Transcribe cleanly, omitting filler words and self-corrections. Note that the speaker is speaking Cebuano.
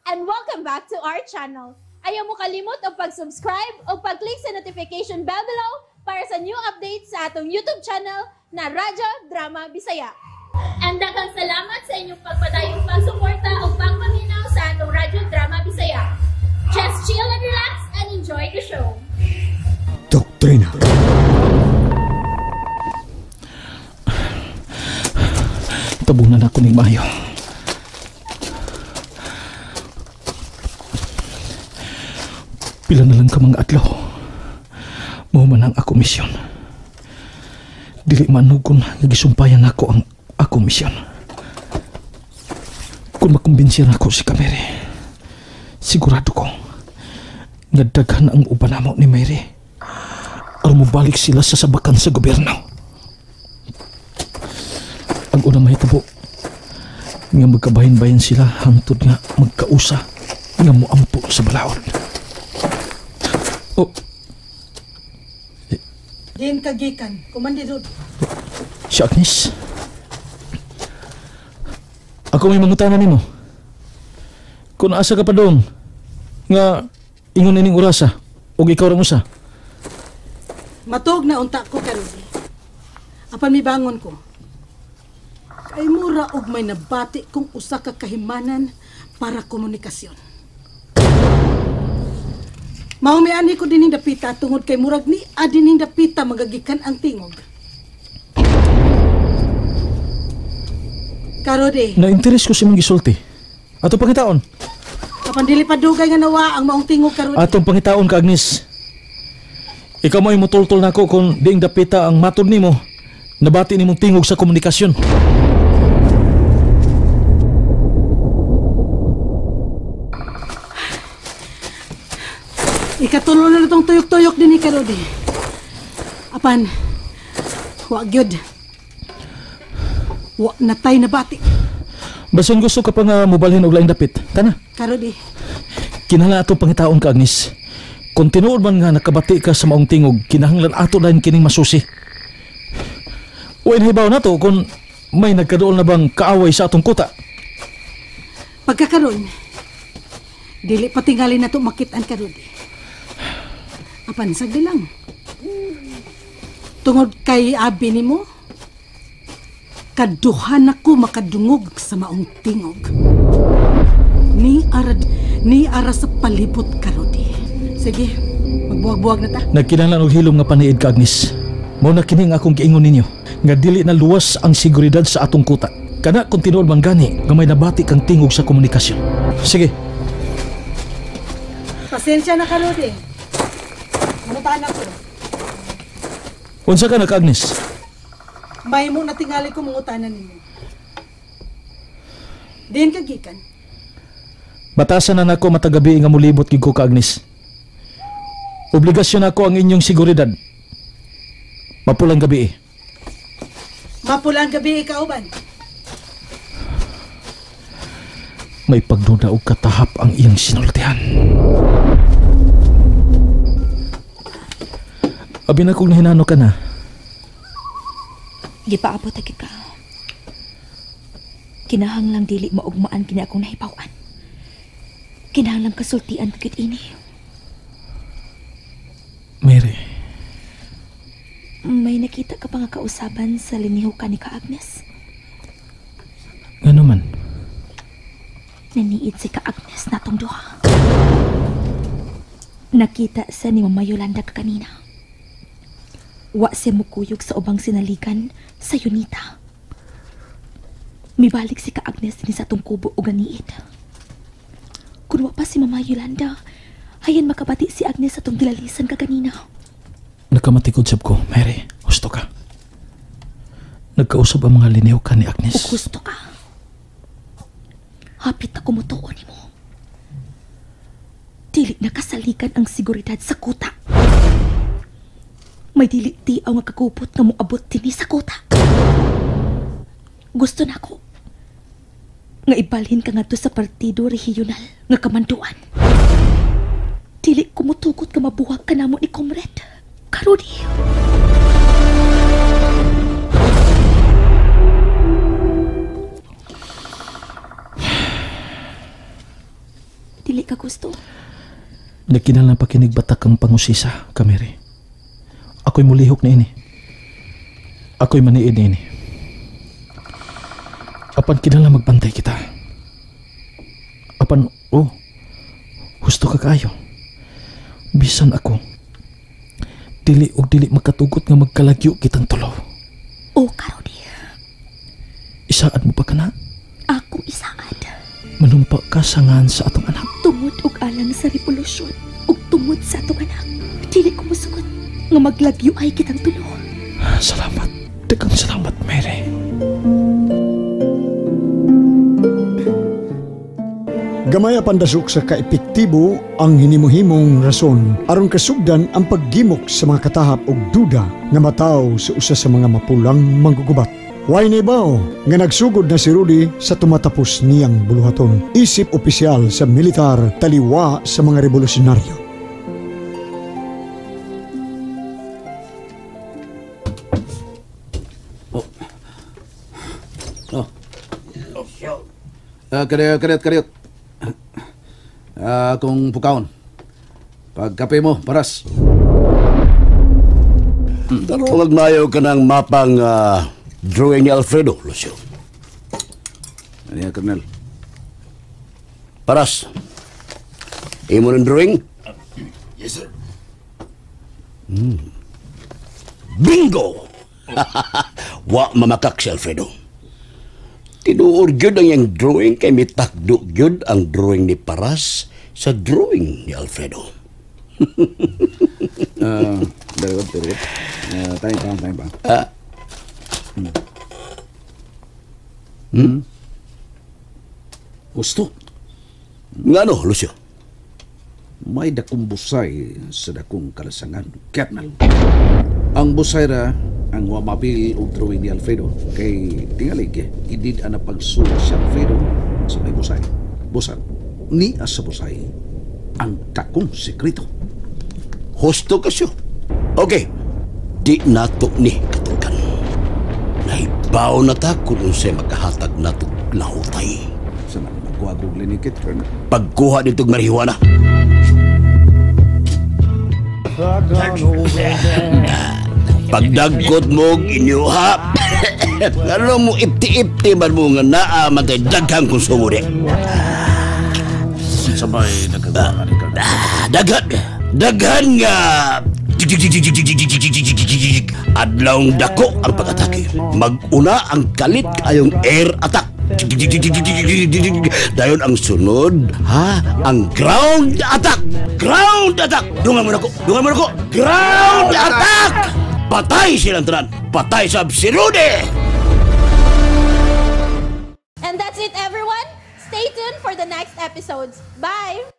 And welcome back to our channel. Ayaw mo kalimot og pag-subscribe o pag-click sa notification bell below para sa new updates sa atong YouTube channel na Radyo Drama Bisaya. And daghang salamat sa inyong pagpadayong pagsuporta o pagpaminaw sa atong Radyo Drama Bisaya. Just chill and relax and enjoy the show. Doktrina. Tabunan ako ni Mayo. Pila na lang ka mga adlaw. Mao man ang ako misyon. Dili manugon nga gisumpayan ako ang ako misyon. Kung makumbinsiyan ako si Kamere, sigurado ko nga daghan ang uban namo ni Mary. Aron mobalik sila sa sabakan sa gobyerno. Ang unang mahitabo nga magkabahin-bahin sila hangtod nga magkausa nga moampo sa balaod. Oh. Din kagikan, kumandi dud. Si Agnes. Ako may mangutana nimo. Kung asa ka pa dong nga ingon ining orasa ug ikaw ra usa. Matug na unta ko karon. Apan mibangon ko. Kay mura og may nabati kung usa ka kahimanan para komunikasyon. Mao may ani ko dining dapita tungod kay murag ni adining dapita magagikan ang tingog. Karode. Na-interes ko sa imong gisulti. Ato pangitaon. Apan dili pa dugay nga nawa ang maong tingog karode. Atong pangitaon ka, Agnes. Ikaw mo'y mutultol nako kung diing dapita ang matod nimo nabati nimong tingog sa komunikasyon. Ikatulo na itong tuyok-tuyok din ni Karodi. Apan, wa gyud. Wa natay na bati. Basin gusto ka pa nga mobalhin og laing dapit. Tana. Karodi. Kinahanglan atong pangitaon ka, Agnes. Kung tinuod man nga nakabati ka sa maong tingog, kinahanglan ato dayon kining masusi. Wa inhibaw nato kung may nagkaduol na bang kaaway sa atong kuta. Pagkakaron, dili pa tingali nato makit-an Karodi. Apan sagdi lang. Tungod kay abi nimo, kaduhan ako makadungog sa maong tingog. Ni ara sa palibot Karodi. Sige, magbuwag-buwag na ta. Nagkinahanglan og hilom nga paniid ka, Agnes. Mao na kini ang akong giingon ninyo nga dili na luwas ang seguridad sa atong kuta. Kana kung tinuod man gani nga may nabati kang tingog sa komunikasyon. Sige. Pasensya na Karodi. Manutahan ako. Unsa ka na ka, Agnes? May mo natingali ko mangutanan ninyo. Diin ka gikan. Batasan na nako matagabi nga molibot gid ko ka, Agnes. Obligasyon nako ang inyong seguridad. Mapulang gabi. Mapulang gabi kauban. May pagduda og katahap ang iyang sinultihan. Abi na kung nahinano ka na. Gipaabot agad ka. Kinahanglang dili maugmaan kini akong nahibaw-an. Kinahanglang kasultian ko gyud ini. Mary. May nakita ka pa nga kausaban sa linihukan ni ka Agnes? Ngano man? Naniid si ka Agnes natong duha. Nakita sa ni Mama Yolanda ka kanina. Wa siya mukuyog sa ubang sinaligan sa Yunita. Mibalik si ka Agnes ni sa atong kubo o ganiid. Kung wa pa si Mama Yolanda, hayan makabati si Agnes sa atong gilalisan ka kanina. Nakamatikod sab ko, Mary. Husto ka. Nagkausap ang mga liniw ka ni Agnes. O gusto ka. Hapit ako mutuo nimo. Dili nakasaligan ang seguridad sa kuta. May dili tiaw nga kakupot nga moabot dinhi sa kuta. Gusto na ako nga ibalhin ka ngadto sa partido regional nga kamanduan. Dili ko motugot nga mabuhag ka namo ni Comrade Karodi. dili ka gusto. Nagkinahanglan pa kinig batak kang pangusisa, Kameri. Ako'y mulihok na ini. Ako'y maniid na ini. Apan kinahanglan magbantay kita. Apan, oh, husto ka kaayo. Bisan ako, dili og dili makatugot nga magkalagyo kitang tulo. O, Karodi. Isaad mo pa ka na? Akong isaad. Manumpa ka sangan sa atong anak. Tungod og alang sa revolusyon ug tungod sa atong anak, dili ko musugot nga maglagyo ay kitang tulo. Salamat. Daghang salamat, Mary. Gamay apan dasok sa kaepektibo ang hinimuhimong rason aron kasugdan ang paggimok sa mga katahap og duda nga mataw sa usa sa mga mapulang manggugubat. Way naibaw nga nagsugod na si Rudy sa tumatapos niyang buluhaton isip opisyal sa militar taliwa sa mga revolusyonaryo. Oh. Oh. Karyot. Kung pukaon. Pagkape mo, paras. Pero mayo ka ng mapang drawing ni Alfredo, Lucio. Ano yan, Colonel? Paras. Imo ng drawing? Yes, sir. Bingo! Wa mamakak si Alfredo. Tinuod gyud ang iyang drawing kay mitakdo gyud ang drawing ni Paras sa drawing ni Alfredo. Very good, very good. Time pa. Gusto. Ngano, Lucio? May dakong busay sa dakong kalasangan, Colonel. Ang busay ra ang wamapil og drawing ni Alfredo kay tingalig idid ang napagsulat si Alfredo sa may busay. Busa ni sa busay ang dakong sekreto. Husto kasyo. Okay, di nato ni katukan. Nahibaw na ta kung unsay makahatag nato lahutay. Sa na magkuha kong linikit, Colonel? Pagkuha nitong marihuana. Pagdagkot mo inyuha. Ano mo ipti-ipti man mo nga naa man tayo daghang konsumo di. Sabay nagkagawa ni Colonel. Daghan! Daghan nga! Adlawng dako ang pag-atake. Mag-una ang kalit kayong air attack. Dayon ang sunod, ha? Ang ground attack! Ground attack! Dungan mo na ko! Dungan mo na ko! Ground attack! Patay silang tanan! Patay sa si Rudy! And that's it, everyone. Stay tuned for the next episodes. Bye!